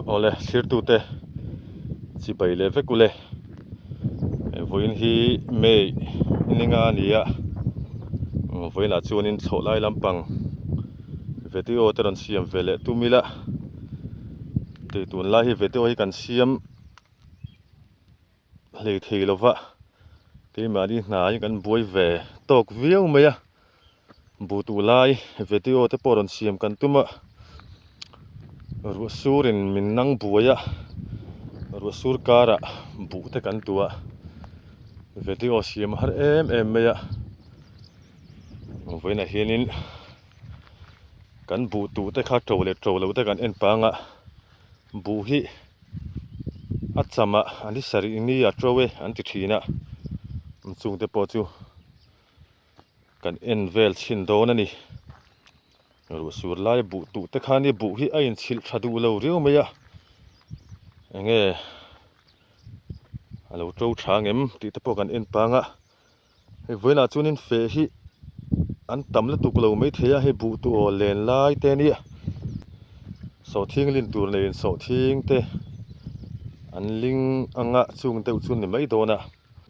Awle thirtute chibai leh vek ule vawiin hi May ninga a ni a vawiinah chuanin thlawh lai lampang video te rawn siam ve leh tum ila tih tunlai hi video hi kan siam hlei thei lova keimahni hna hi kan buai ve tawk viau mai a buh tuh lai video te pawh rawn siam kan tum a ruah sur in min nang buai a ruah sur karah buh te kan tuh a video siam a har em em mai a vawiinah hianin kan buh tuh te kha to leh to lo te kan en pang a buh hi a cham ah an hi sarih ni a to e an ti thin a chungte pawh chu kan en vel chhin dawn a ni ruah sur lai buh tuh te khan hi buh hi a inchhilh tha duh lo riau mai a enge a lo to tha ngem tih te pawh kan en pang a hei vawiinah chuanin feh hi an tam lutuk lo maithei a hei buh tuh aw len lai te ania sawhthing lin tur neiin sawhthing te an ling anga chung deuh chu ni mai dawn a.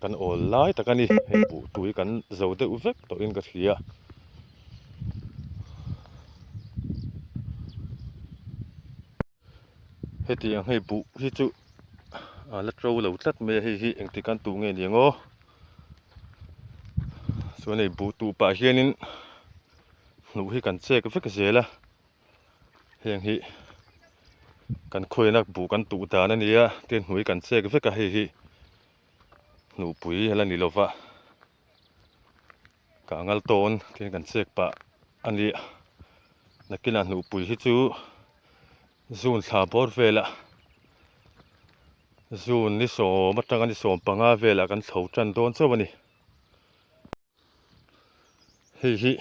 Kan awl lai tak a ni, hei buh tui kan zo deuh vek tawhin ka hria. Hetiang hei buh hi chu a la to lo tlat mai a, hei hi engtik an tuh nge ni ang aw. Chuan hei buh tuh pah hianin hnuh hi kan chek vek zel a. Heng hi kan khawina buh kan tuh dan a ni a tin hnuai kan chek vek a hei hi hnuhpui a la ni lova kah ngal tawn tin kan chek pah a ni nakinah hnuhpui hi chu zun thla bawr velah zun ni sawm atanga ni 15 velah kan chho tan dawn chauh a ni. Hei hi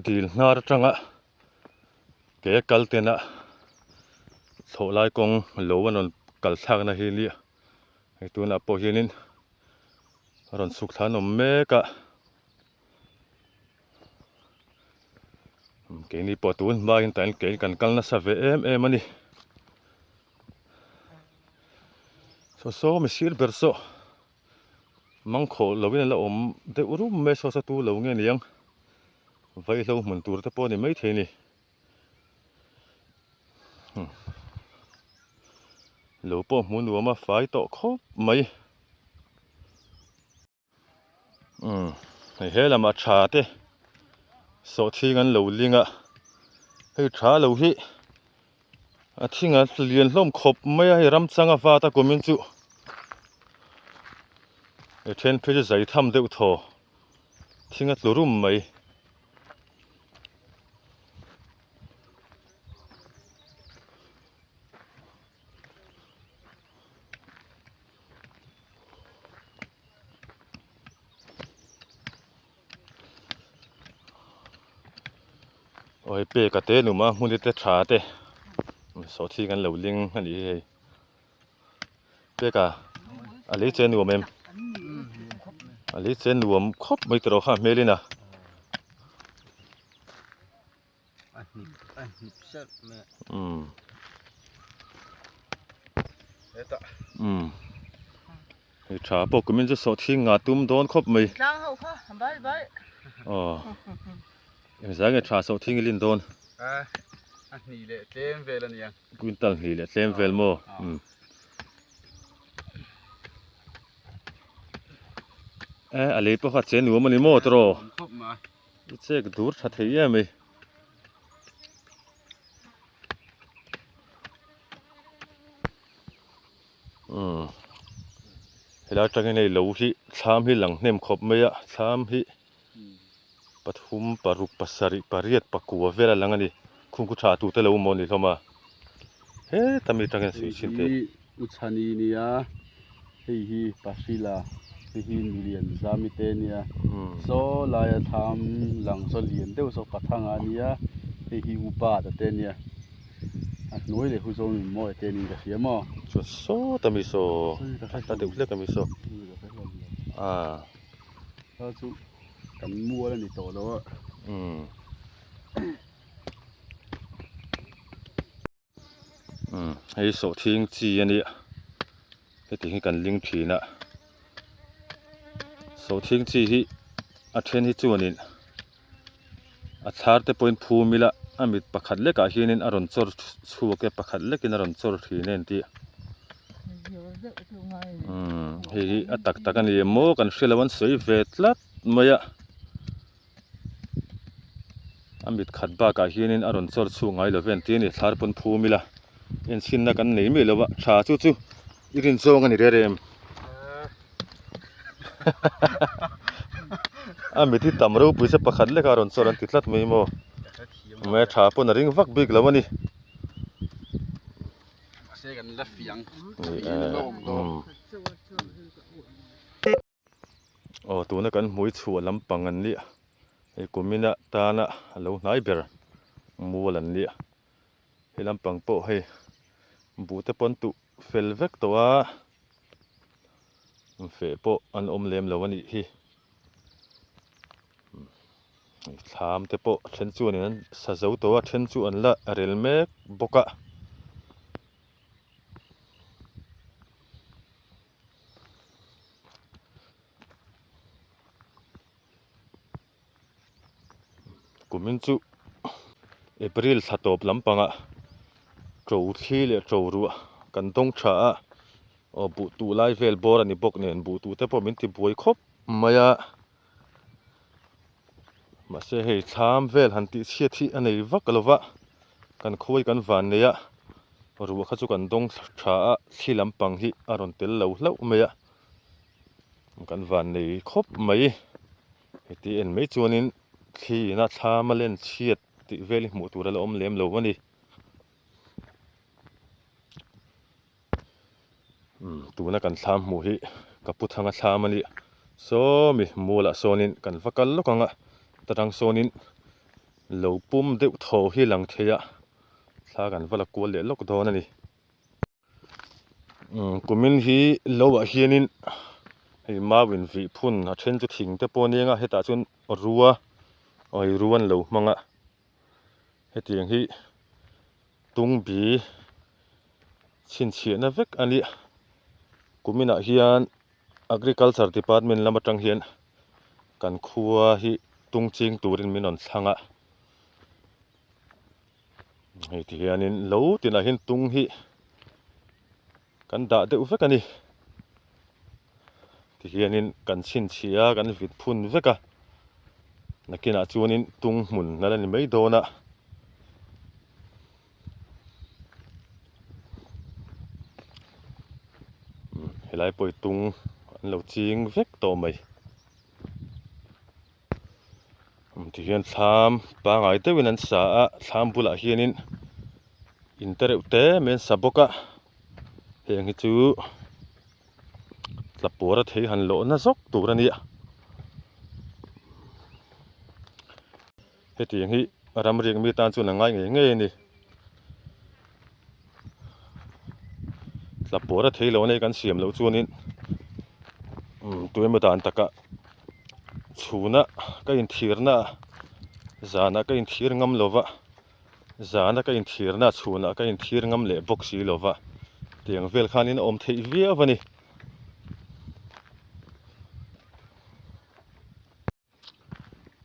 dil hnar atanga ke kal tena. Thlawh lai kawng lo an rawn kal thlakna hi nia hei tunah pawh hianin a rawn chhuk thla an awm mek a keini pawh tun hmain tah hian kein kan kal nasa ve em em a ni saw saw mihring ber saw mangkhawh loin a la awm deuh rum mai a saw saw tu lo nge niang vaihlo hmun tur te pawh a ni maithei a ni. Lo pawh hmu nuam a fai tawh khawp mai umm hei he lamah tha te sawhthing an lo ling a hei tha lo hi a thing a lian hlawm khawp mai a hei ram changa vat a kumin chu a then phei chu zai tham deuh thaw thing a tlu rum mai. Aw hei peka te numa hmun te tha te sawhthing an lo ling a nih hi hei. Peka a lei che nuam em a lei che nuam khawp mai tawh kha hmel in a a hnip a hnip serh mai umm hetah umm hei tha pawh kumin chu sawhthing nga tum dawn khawp mai tlang ho kha bai bai aw engzah nge tha sawhthing i lin dawn a a hnih leh tlem vel a nia. Quintal hnih leh tlem vel maw? Umm. E a lei pawh kha che nuam a ni maw tawh? I chek dur tha thei em mai. Umm. Helai atangin hei lo hi thlam hi lang hnem khawp mai a thlam hi pathum paruk pasarih pariat pakua vel a lang a ni khungku tha tute lo maw ni hlawm a heta mi atangin suih chhin te. Hei hi Uchhani nia hei hi Pahrila hei hi Milian Zami te nia saw laia thlam lang saw lian deuh saw Pathanga nia hei hi Upa ta te nia a hnuai leh hu zawng in mawi te niin ka hria maw. Chuan sawta mi saw a hla deuh hlek a mi saw ah. Kha chu kan mual a ni tawh lo a. Umm. Umm hei sawhthing chi a nia heti hi kan ling thin a sawhthing chi hi a then hi chuanin a thar te pawhin phum ila a mit pakhat lekah hianin a rawn chawr chhuak e pakhat lekin a rawn chawr thin e an tih umm hei hi a tak tak a ni em maw kan hre lo an sawi ve tlat mai a a mit khat bakah hianin a rawn chawr chhuak ngai lo ve an ti a ni thar pawn phum ila enchhinna kan nei miah lo a tha chu chu i rin zawng a ni reng em a mit hi tam ropui se pakhat lek a rawn chawr an ti tlat mai maw mai a tha pawn a ring vak bik lo a ni. Aw tuna kan hmui chhuah lampang an nia hei kumina tana a lo hnai ber mual an nia he lampang pawh hei buh te pawn tuh fel vek tawh a feh pawh an awm lem lo a nih hi thlam te pawh a then chuan in an sa zo tawh a a then chu an la rel mek bawk a. Kumin chu April thla tawp lampangah to thli leh to ruah kan dawng tha a aw buh tuh lai vel bawr a ni bawk nen buh tuh te pawh min ti buai khawp mai a mahse hei thlam vel han tih chhiat hi a nei vak lo va kan khawi kan van nei a ruah kha chu kan dawng tha a thli lampang hi a rawn tel lo hlauh mai a kan van nei khawp mai heti en mai chuanin thli ina thlam a len chhiat tih vel hi hmuh tur a la awm lem lo a ni umm tuna kan thlam hmuh hi ka pu thanga thlam a nia sawmi mualah sawnin kan va kal lawk ang a ta tang sawnin lo pum deuh thaw hi lang thei a thla kan va la kual leh lawk dawn a ni. Umm kumin hi lo ah hianin hei mau in vih phun a then chu thing te pawh a nia nga hetah chuan rua aw hei rua an lo hmang a hetiang hi tungbi chhinchhiahna vek a nia kumin ah hian agriculture department lam atang hian kan khua hi tung ching turin min rawn thlang a hei ti hianin lo tinah hian tung hi kan dah deuh vek a ni ti hianin kan chhinchhiah a kan vit phun vek a nakinah chuanin tung hmun a la ni mai dawn a. Helai pawh hi tung an lo ching vek tawh mai tihian thlam pangai deuhin an sa a thlam bulah hianin in te reuh te mai an sa bawk a heng hi chu tla pawr a thei han lawh na zawk tur a nia hetiang hi ramriak mi tan chuan a ngai ngei ngei a ni tla pawr a thei lo a nei kan siam loh chuanin umm tuemaw dan takah chhuna ka inthirna zana ka inthir ngam lo va zana ka inthirna chhunah ka inthir ngam leh bawk si lo va tiang vel khanin a awm theih viau a ni.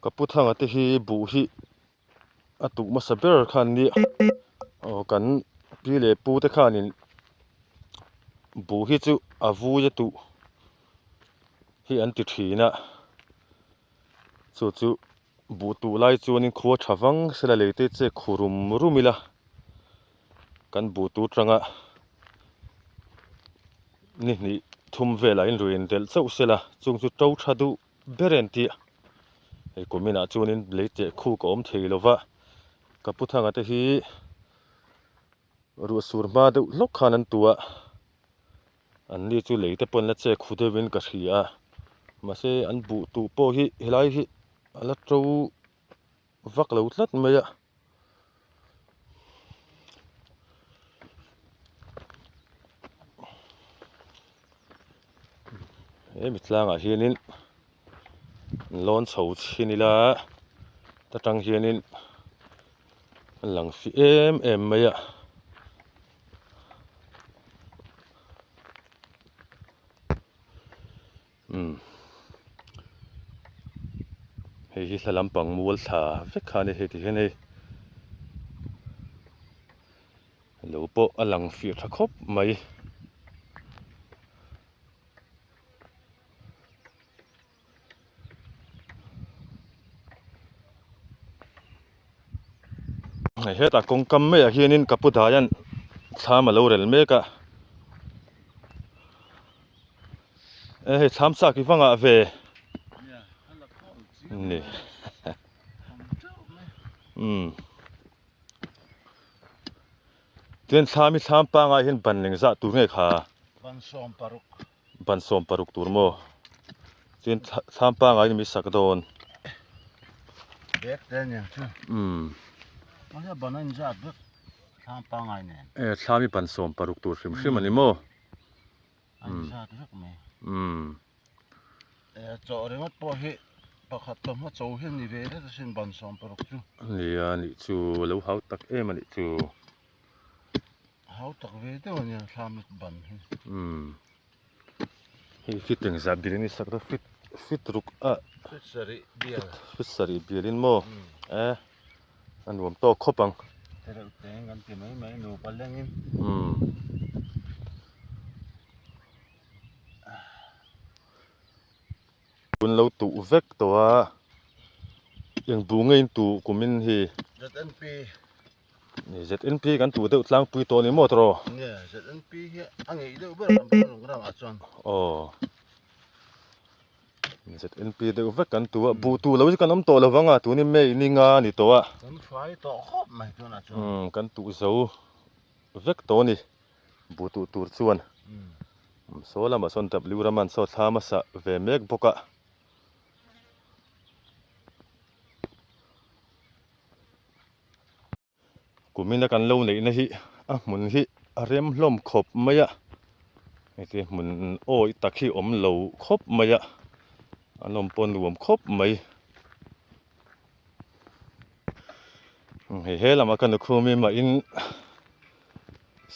Ka pu thanga te hi buh hi a tuh hmasa ber khan nia aw kan pi leh pu te khanin buh hi chu a vui a tuh hi an ti thin a chu chu buh tuh lai chuanin khua tha vang sela lei te che khu rum rum ila kan buh tur tanga ni hnih thum velah in ruih indelh chauh sela chung chu to tha duh ber a inti a hei kuminah chuanin lei teh khuk a awm thei lo va ka pu thanga te hi ruah sur hma deuh hlawk khan an tu a an ni chu lei te pawh an la che khu deuhin ka hria a mahse an buh tuh pawh hi helai hi a la to vak lo tlat mai a. Hemi tlangah hianin lawn chho chhin ila ta tang hianin a lang fi em em mai a. Umm hei hi hla lampang mual thla vek kha a ni hei ti hian hei lo pawh a lang fiah tha khawp mai. Hei hetah kawngkam maiah hianin ka pu daia'n thlam a lo rel mek a e hei thlam chak i va ngah ve ni umm chuan thlam hi thlam pangai hian ban engzah tur nge kha Ban 16 tur maw? Chuan thlam pangai in mi sak dawn. Bek te aniang chu. Umm. Mahse ban a inzat vek thlam pangai nen. E thlam hi ban 16 tur hrim hrim ani maw? A inzat vek mai. Umm. E chaw ringawt pawh hi pakhat chawhma cho hi a ni ve zet asin ban 16 chu. Nia nih chu lo hau tak em anih chu. Hau tak ve deuh a nia thlam ban hi. Umm. Hei fit engzah bial in i sak dawn fit fit ruk a. Fit sarih bial. Fit sarih bial in maw? E a nuam tawk khawp ang. Te reuh teng kan ti mai mai nupa leng in. Umm. Kun lo tuh vek tawh a. Eng bu nge in tuh kum in hi? ZNP. ZNP kan tuh deuh tlangpui tawh a ni maw tawh? Nge ZNP hi a ngeih deuh ber kan bang rung rangah chuan. Aw. ZNP deuh vek kan tuh a, buh tuh lo chu kan awm tawh lo vang a, tuni May ni nga a ni tawh a. Kan fai tawh khawp mai tunah chuan. Umm kan tuh zo vek tawh a ni buh tuh tur chuan. Saw lamah sawn W Raman saw thla hmasa ve mek bawk a. Kumina kan lo neihna hi a hmun hi a rem hlawm khawp mai a. Heti hmun awih tak hi awm lo khawp mai a, an awm pawh nuam khawp mai. Hei he lamah ka nukhum hi mahin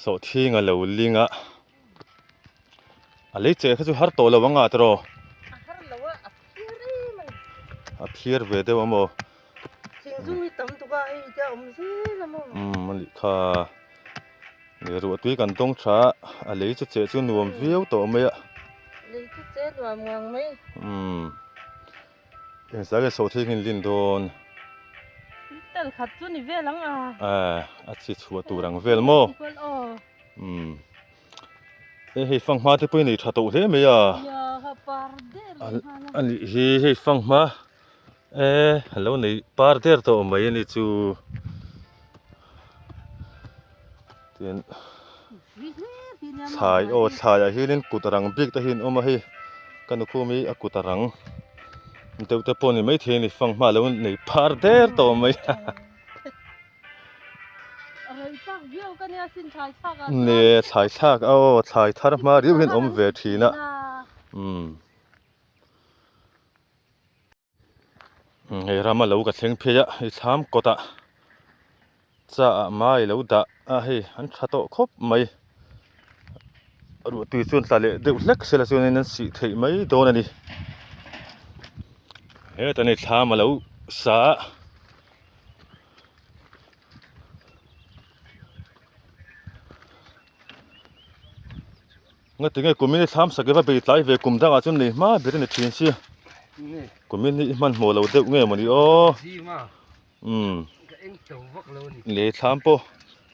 sawhthing a lo ling a, a lei cheh kha chu har tawh lo ang a tiraw? A har lo a, a phiar em a ni. A phiar ve deuh a maw? Thingzung hi tam tuk a, hei te a awm zel a maw? Umm a nih kha. Ni ruah tui kan tawng tha a, a lei chu cheh chu nuam viau tawh mai a. Lei chu cheh nuam ngang mai. Umm. Engzah nge sawhthing in lin dawn? Tel khat chu ni vel ang a. A, a chi chhuah tur ang vel maw? Umm. E hei fanghma te pawh i nei tha tawh hle mai a. Nia, ha par der leh nghal a. A nih hi hei fanghma e a lo nei par der tawh mai a ni chu. Tin thlai aw thlaiah hianin kut a rang bik te hi an awm a hei ka nukhum hi a kut a rang deuh te pawh a ni maithei a ni fanghma a lo nei phar der tawh mai ne thlai thlak aw thlai thar hma riau hian awm ve thin a umm. Hei rama lo ka thleng phei a hei thlam kawtah cha ah mai lo dah a hei an tha tawh khawp mai ruahtui chuan tla leh deuh hlek sela chuanin an sih theih mai dawn a ni heta ni thlam a lo sa a. Nga tinge kumin i thlam sak eva bei tlai ve kum dangah chuan nei hma ber a ni thin sia. Kumin hi i hmanhmawh lo deuh nge mawni aw. Umm. Lei thlam pawh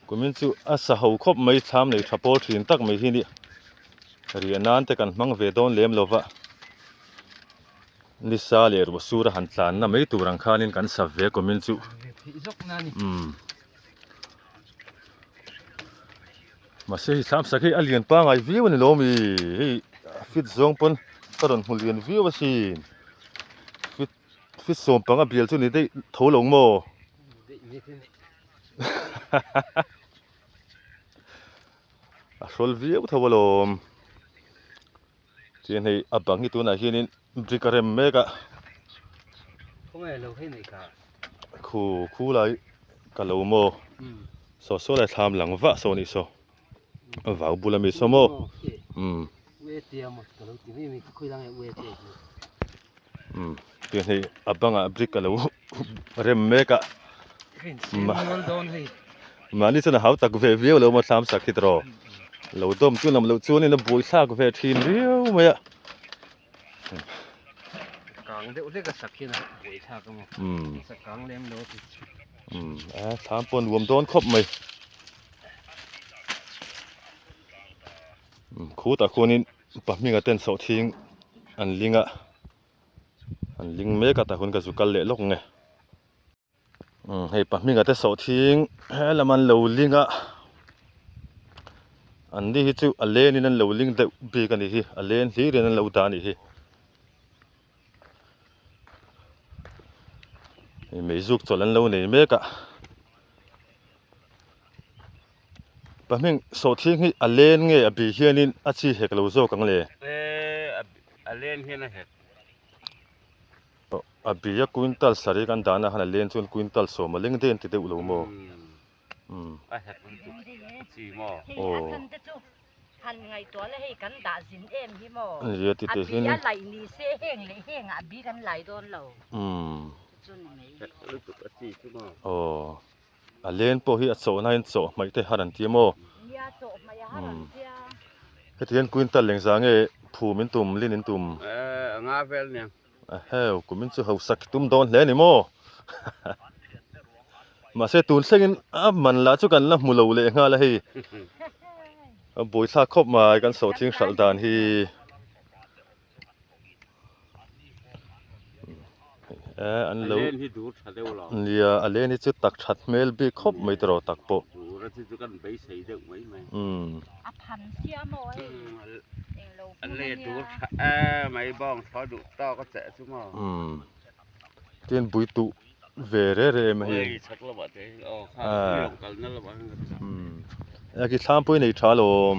kumin chu a sa ho khawp mai thlam nei tha pawl thin tak mai hi ni. Riah nan te kan hmang ve dawn lem lova. Nisa leh ruah sur a han tlanna mai tur ang khanin kan sa ve kumin chu. Umm. Mahse hei thlam sak hi a lian pangai viau a ni lo mi hei a fit zawng pawn ka rawn hmu lian viau asin fit fit sawm panga bial chu ni daih tho lo maw a hrawl viau tho alawm chuan hei a bang hi tunah hianin brick a rem mek a khu khu lai ka lo maw saw saw lai thlam lang vah saw anih saw a vau bula mi saw maw umm umm tiang hei a bangah brick a lo rem mek a mahni chuan a hau tak ve viau lo maw thlam sak hi tawh lo dawm chu lam loh chuanin a buaithlak ve thin viau mai a. Kang deuh hlek a sak hian a buaithlak a maw sak kang lem lo a ti umm a thlam pawh nuam dawn khawp mai umm khutah khuanin pahminga ten sawhthing an ling a an ling mek a tah khuan ka zu kal leh lawk nge. Umm hei pahminga te sawhthing he lam an lo ling a an ni hi chu a len in an lo ling deuh bik a nih hi a len hlir in an lo dah a nih hi hei meizuk chawlh an lo nei mek a pahming sawhthing hi a len nge a bih hianin a chi hek lo zawk ang le a len hian a hek. A bia quintal sarih kan dahna khan a len chuan quintal sawm a leng daih an ti deuh lo maw? Umm. A hek lutuk a chi maw? Hei a chan te chu han ngaihtuah la hei kan dah zin em hi maw? Nia ti A te bi hian a laih ni se heng leh heng ah bi kan lai dawn lo. Umm. Chu ni mai. Hek lutuk a chi chu maw? Aw. A len pawh hi a chawh nain chawh hmaih te har an ti maw? Nia chawh hmaih a har an tia. Heti hian quintal lengza nge phum in tum, lin in tum? A nga vel nia. A heu, kumin chu hausak tum dawn hle ni maw? Mahse tun thlengin a man lah chu kan la hmu lo leh nghal a hei. A buaithlak khawp mai kan sawhthing hralh dan hi. An lo nia a len hi chu tak that hmel bik khawp mai tawh tak pawh. Umm. Umm. Tin bui tuh ve re re em a hi. Umm. Khi thlam pawh hi nei tha alawm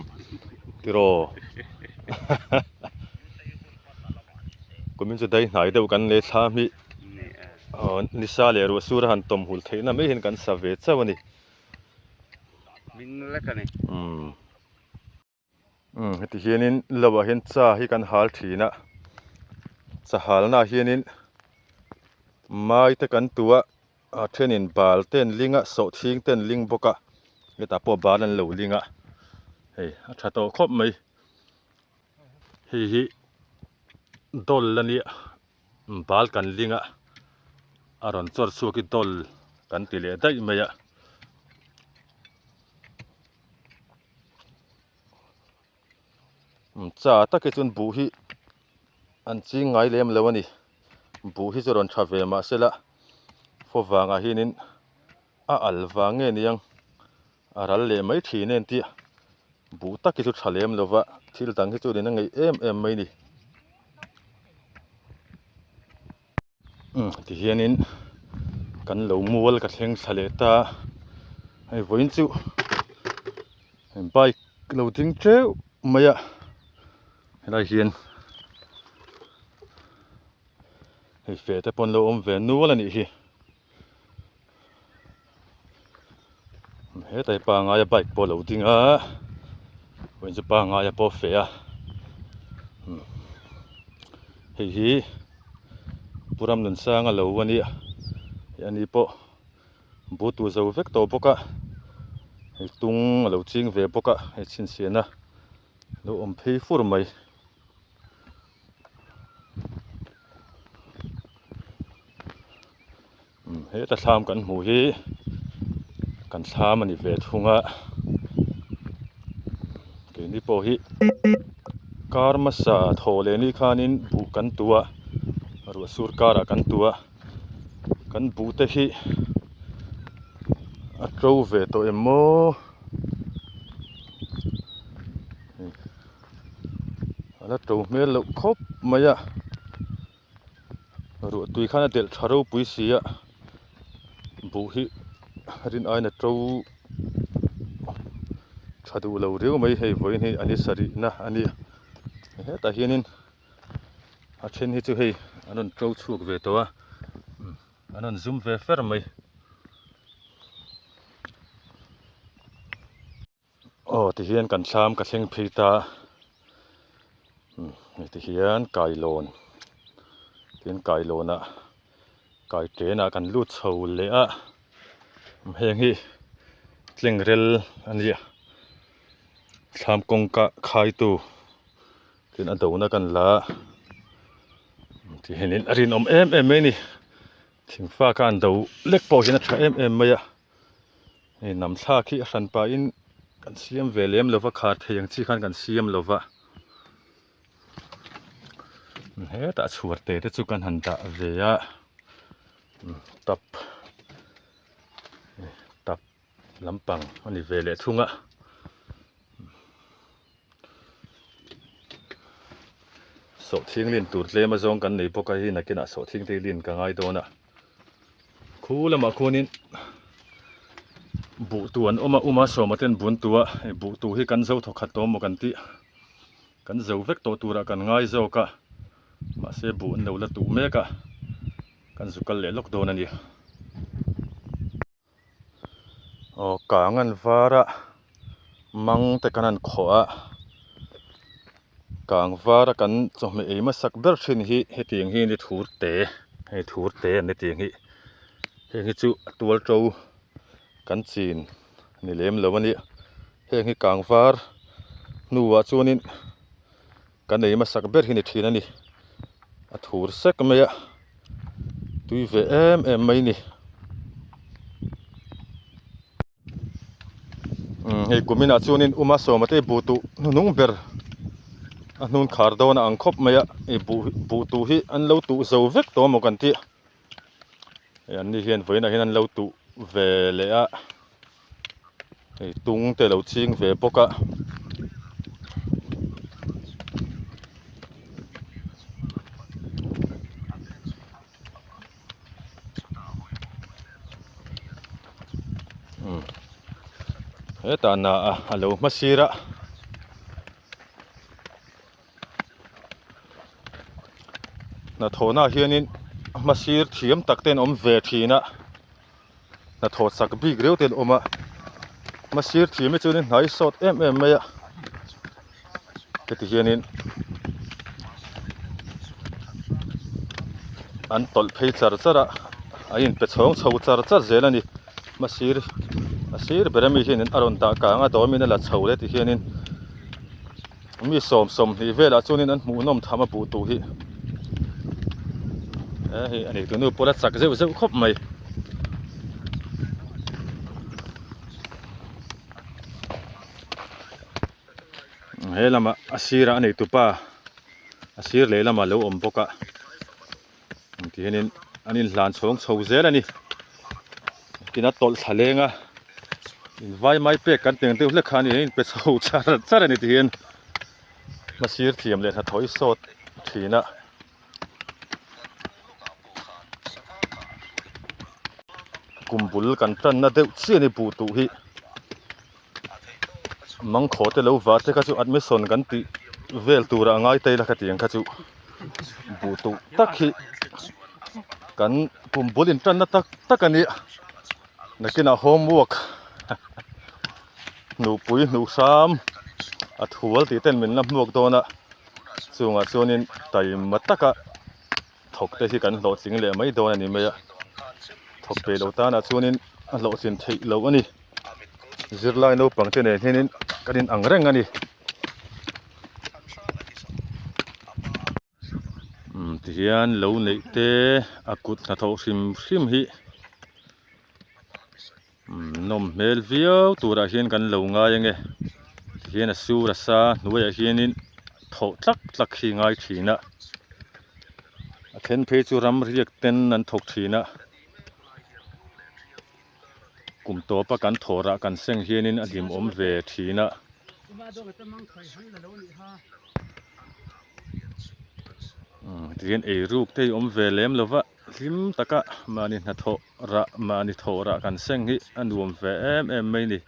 tiraw. Kumin chu dai hnai deuh kan nei thla hmih aw nisa leh ruah sur a han tawm hul theihna mai hian kan sa ve chauh a ni. Umm umm heti hianin lo ah hian cha hi kan hal thin a cha halna ah hianin mai te kan tu a a thenin bal te an ling a sawhthing te an ling bawk a hetah pawh bal an lo ling a hei a tha tawh khawp mai hei hi dawl a nia bal kan ling a a rawn chawr chhuak hi dawl kan ti leh daih mai a. Cha tak hi chuan buh hi an ching ngai lem lo a ni buh hi chu rawn tha ve mah se la khaw vangah hianin a al vang nge niang a ral leh mai thin a entir buh tak hi chu tha lem lo va thil dang hi chuan in a ngeih em em mai a ni umm tihianin kan lo mual ka thleng thla leh ta hei vawiin chu bike lo ding teuh mai a helai hian hei feh te pawh an lo awm ve nual a nih hi. Hetlai pangaia bike pawh a lo ding a vawiin chu pangaia pawh a feh a hei hi Pu Ramnunsanga lo a nia hei ani pawh bu tur zo vek tawh bawk a hei tung a lo ching ve bawk a hei chhinchhiahna lo awm phei fur mai. Heta thlam kan hmuh hi kan thlam a ni ve thung a keini pawh hi kar hmasa thaw leh ni khanin buh kan tu a ruah sur karah kan tu a kan buh te hi a to ve tawh em maw a la to hmel loh khawp mai a. Ruah tui khan a delh tha ropui si a buh hi rin aiin a to tha duh lo riau mai hei vawiin hi a ni sarihna a ni a hetah hianin a then hi chu hei an rawn to chhuak ve tawh a an rawn zum ve fer mai. Aw tihian kan thlam ka thleng phei ta umm tihian kailawn tin kailawnah kai ṭenah kan lut chho leh a heng hi tlengrel a nia thlam kawngka khaitu tin a dona kan la a tihianin a rinawm em em mai a ni thingfa khan do lek pawh hian a tha em em mai a. Hei nam thlak hi a hran pahin kan siam ve lem lova khar thei ang chi khan kan siam lova hetah chhuar te te chu kan han dah ve a tap tap lampang a ni ve leh thung a. Sawhthing lin tur tlem azawng kan nei bawk a hei nakinah sawhthing te hi lin ka ngai dawn a khu lamah khuanin buh tu an awm a uma sawma ten bun tu a hei buh tu hi kan zo thawkhat tawh maw kan tih kan zo vek tawh turah kan ngai zawk a mahse buh an lo la tuh mek a kan zu kal leh lawk dawn a ni. Aw kang an var a mang te kan han khawh a kang var a kan chawhmeh ei hmasak ber thin hi hetiang hi a ni thur te hei thur te an ni tiang hi heng hi chu a tual to kan chin ni lem lo a nia heng hi kang var hnuah chuanin kan ei hmasak ber hi ni thin a ni a thur sek mai a tui ve em em mai a ni umm hei kuminah chuanin uma sawma te buh tuh hnuhnung ber a hnun khar dawn a ang khawp mai a hei buh buh tuh hi an lo tuh zo vek tawh amaw kan tih hei an ni hian vawiinah hian an lo tuh ve leh a. Hei tung te lo ching ve bawk a. Hetah na a lo hma sir a. Hnathawhnaah hianin hmasir thiam tak te an awm ve thin a, hnathawh chak bik riau te an awm a, hmasir thiam hi chuanin hnai sawt em em mai a, heti hianin an tawlh phei char char a, an inpe chhawng chho char char zel a ni, hmasir a sir ber ami hianin a rawn dah kang a dawmin a la chho le ti hianin. Mi sawm sawmhnih velah chuanin an hmuhnawm tham a buh tuh hi e hei a neitu nu pawh la chak zeuh zeuh khawp mai. He lamah a sirah a neitu pa a sir lehlamah a lo awm bawk a tihianin an inhlan chhawng chho zel a ni tin a tawlh thla leng a invai mai pek kan teng deuh hlek kha a ni a inpe chho char char a ni tihian hmasir thiam leh hnathawh i sawt thin a. Kum bul kan tanna deuh chiah a ni buh tuh hi. Mangkhaw te lo vah te kha chu admission kan tih vel turah a ngai ta ila khatiang kha chu buh tuh tak hi kan kum bul in tanna tak tak a nia nakinah homework hnupui hnuh hram a thual tih ten min la hmuak dawn a chungah chuanin taima taka thawk te hi kan hlawhtling leh mai dawn a ni mai a thawk pe lo tanah chuanin a hlawhtlin theih loh a ni. Zirlai naupang te nen hianin kan in ang reng a ni. Umm tihian lo neih te a kut hnathawh hrim hrim hi umm nawm hmel viau turah hian kan lo ngai ange tihian a sur a sa hnuaiah hianin thawh tlak tlak hi ngai thin a a then phei chu ram riak ten an thawk thin a. Kum tawpa kan thawrah kan seng hianin a hlimawm ve thin a. Tihian eiruk te hi awm ve lem lo va, hlim taka mahni hnathawh rah mahni thawh rah kan seng hi a nuam ve em em mai a ni.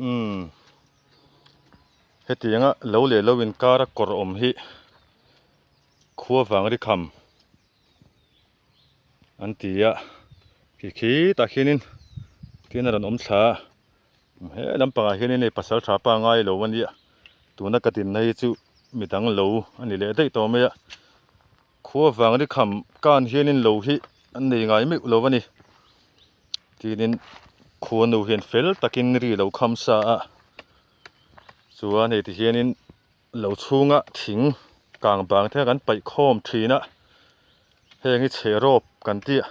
Umm hetianga lo leh lo inkara kawr awm hi khua vang ri kham an ti a khi khitah khianin tin a rawn awm thla a he lampangah hianin hei pasal tha pa ngai lo a nia tuna ka dinna hi chu midang lo a ni leh daih tawh mai a. Khua vang ri kham kan hianin lo hi an nei ngai meuh lo a ni. Tinin khua nu hian fel takin ri lo kham sa a, chuan hei ti hianin lo chhunga thing kang bang te kan paih khawm thin a, heng hi chhe rawp kan ti a,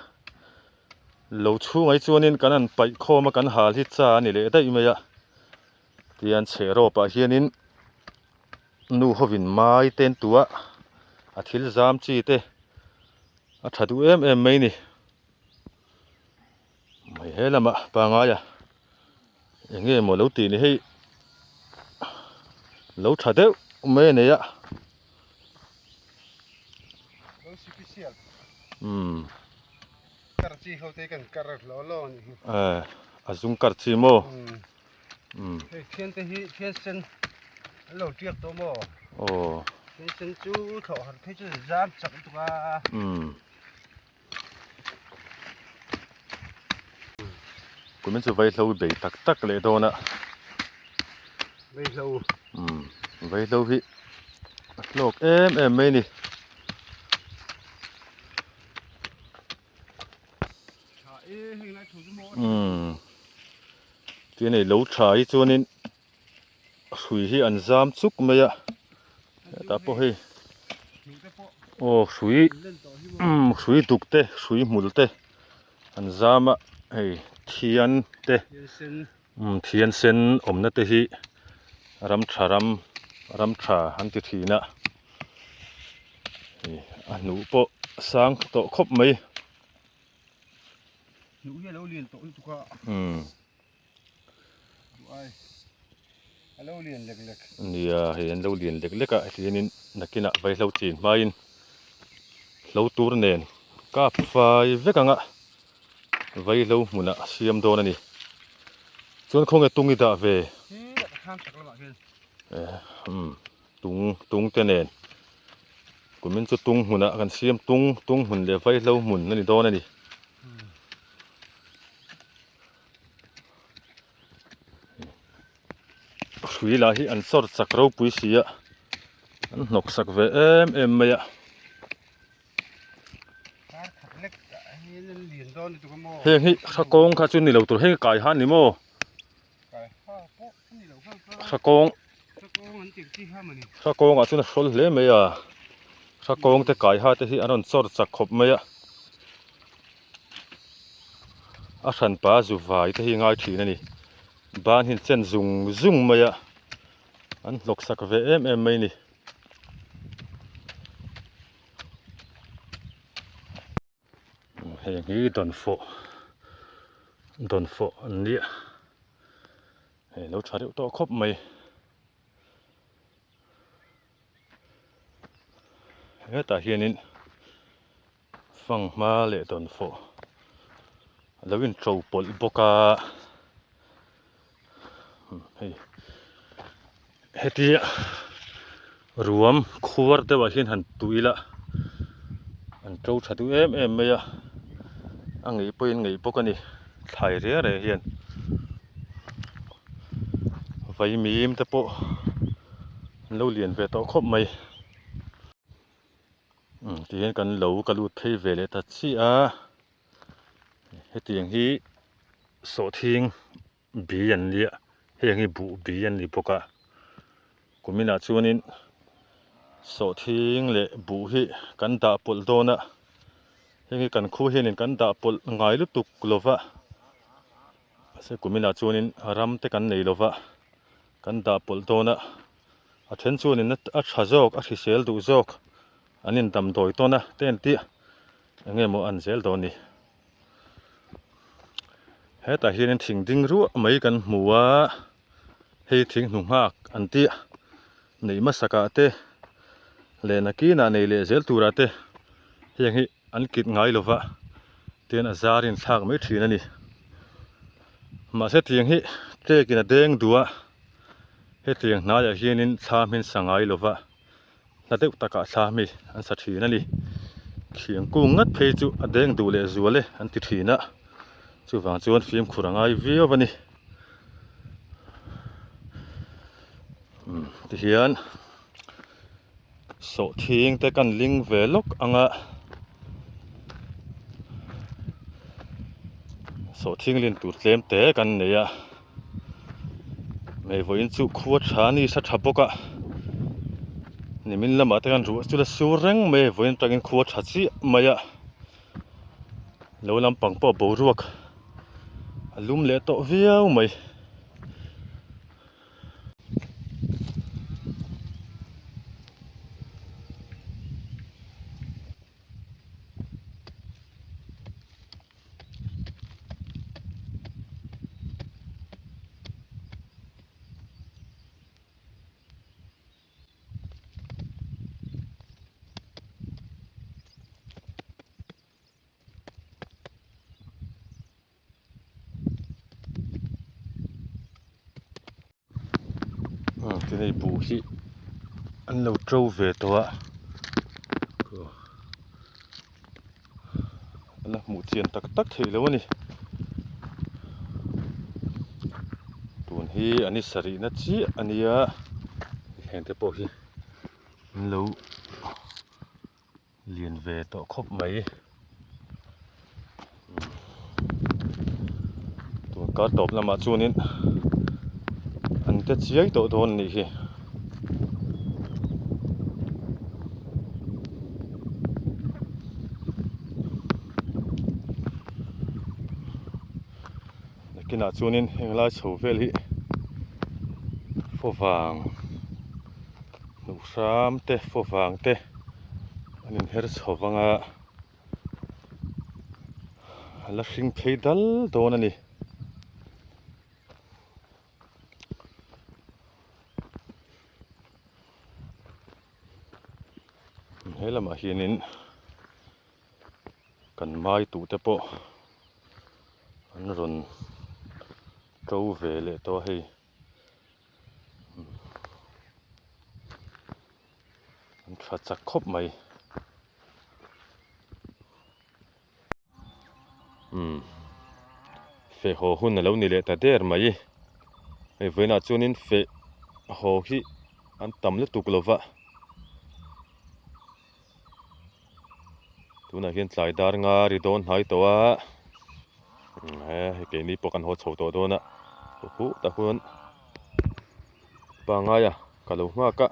lo chhungah hi chuanin kan han paih khawm a kan hal hi cha a ni leh daih mai a, tihian chhe rawpah hianin. Nu hovin mai te an tu a, a thil zam chi te a tha duh em em mai ni. Hei he lamah pangai a eng nge maw lo tih ni hei lo tha deuh mai a nei a. Umm a zung kar chi maw. Umm. Hei thian te hi thian sen an lo tiak tawh maw? Aw. Thian sen chu thlawh har phei chu zam chak lutuk a. Umm. Kumin chu vaihlo i bei tak tak leh dawn a. Vaihlo. Umm. Vaihlo hi a hlawk em em mai ni. Umm tin hei lo tha hi chuanin hrui hi an zam chuk mai a hetah pawh hei aw hrui umm hrui duk te hrui hmul te an zam a hei thian te umm thian sen awmna te hi ram tha ram ram tha an ti thin a hei a hnuh pawh a sang tawh khawp mai. Hnuh hi a lo lian tawh lutuk a. Umm. Duh ai. A lo lian lek lek. Nia hei an lo lian lek lek a heti hianin nakinah vaihlo chin hmain hlo tur nen kap fai vek anga vaihlo hmunah a siam dawn a ni. Chuan khawnge tung i dah ve? Hi a thlam chak lamah hian. Umm tung tung te nen kumin chu tung hmunah kan siam tung tung hmun leh vaihlo hmun a ni dawn a ni. Hrui lah hi an sawr chak ropui si a an hnawk sak ve em em mai a. Heng hi hrakawng kha chu ni lo tur heng kai han ni maw? Hrakawng Hrakawngah chuan a hrawl hle mai a Hrakawng te kai ha te hi an rawn chawr chak khawp mai a a hranpa zu vai te hi ngai thin a ni ban hi an chen zung zung mai a an hlawk sak ve em em mai a ni. Heng hi dawnfawh dawnfawh an nia hei lo tha deuh tawh khawp mai hetah hianin fanghma leh dawnfawh a lo inṭo pawlh bawk a hei hetia ruam khuar deuh ah hian han tui ila an to tha duh em em mai a a ngei pawhin ngei bawk a ni thlai reng reng hian vaimim te pawh an lo lian ve tawh khawp mai tihian kan lo ka lut phei ve leh ta chiah a hetiang hi sawhthing bi an nia heng hi buh bi an ni bawk a kuminah chuanin sawhthing leh buh hi kan dah pawlh dawn a heng hi kan khu hianin kan dah pawlh ngai lutuk lo va mahse kuminah chuanin ram te kan nei lo va kan dah pawlh dawn a a then chuanin a tha zawk a hrisel duh zawk an indamdawi tawn a te an tih. Eng nge maw an zel dawn ni? Hetah hianin thing ding ruah mai kan hmu a, hei thing hnu nghak an tih neih hmasakah te leh nakinah nei leh zel turah te heng hi an kit ngai lova tian a zar in thlak mai thin a ni. Mahse tiang hi tek in a deng duh a, hetiang hnaiah hianin thla hmin sa ngai lova. Hla deuh takah thla mi an sa thin a ni. Thiang kung ngat phei chu a deng duh leh zual e an ti thin a, chuvang chuan fimkhur a ngai viau a ni. Umm tihian sawhthing te kan ling ve lawk ang a, sawhthing lin tur tlem te kan nei a. Hei vawiin chu khua tha ni sa tha bawk a nimin lamah te khan ruah chu la sur reng mai a vawiin atangin khua tha chiah mai a lo lampang pawh boruak a lum leh tawh viau mai. Tinei buh hi an lo to ve tawh a a la hmuh chian tak tak theih loh a ni tun hi a ni sarih na chiah a nia heng te pawh hi an lo Lian ve tawh khawp mai. Tun kar tawp lamah chuanin an te chiai tawh dawn a nih hi. Nakinah chuanin heng lai chho vel hi favang hnuh hram te favang te an inher chho vang a a la hring phei dal dawn a ni. He lamah hianin kan mai tute te pawh an rawn to ve leh tawh a hei. An tha chak khawp mai. Umm feh haw hun a lo ni leh ta der mai. Hei vawiinah chuanin feh haw hi an tam lutuk lo va. Tunah hian tlai dar nga ri dawn hnai tawh a. He keini pawh kan haw chho tawh dawn a. Khuh tak huan pangaia ka lo nghak a.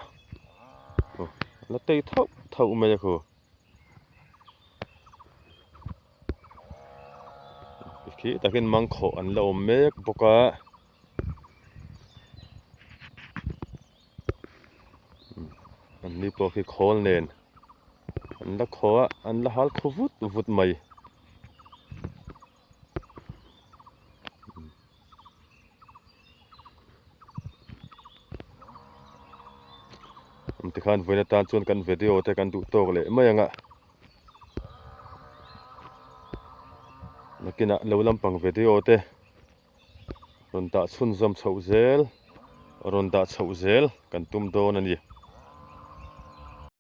Aw la tei thauh thauh mai a khaw. Khi takin mangkhawh an la awm mek bawk a. An ni pawh khi khawl nen an la khaw a an la hal khaw vut vut mai. Tikhan vawiin atan chuan kan video te kan duh tawk leh mai ang a nakinah lo lampang video te rawn dah chhunzawm chhoh zel rawn dah chhoh zel kan tum dawn a ni.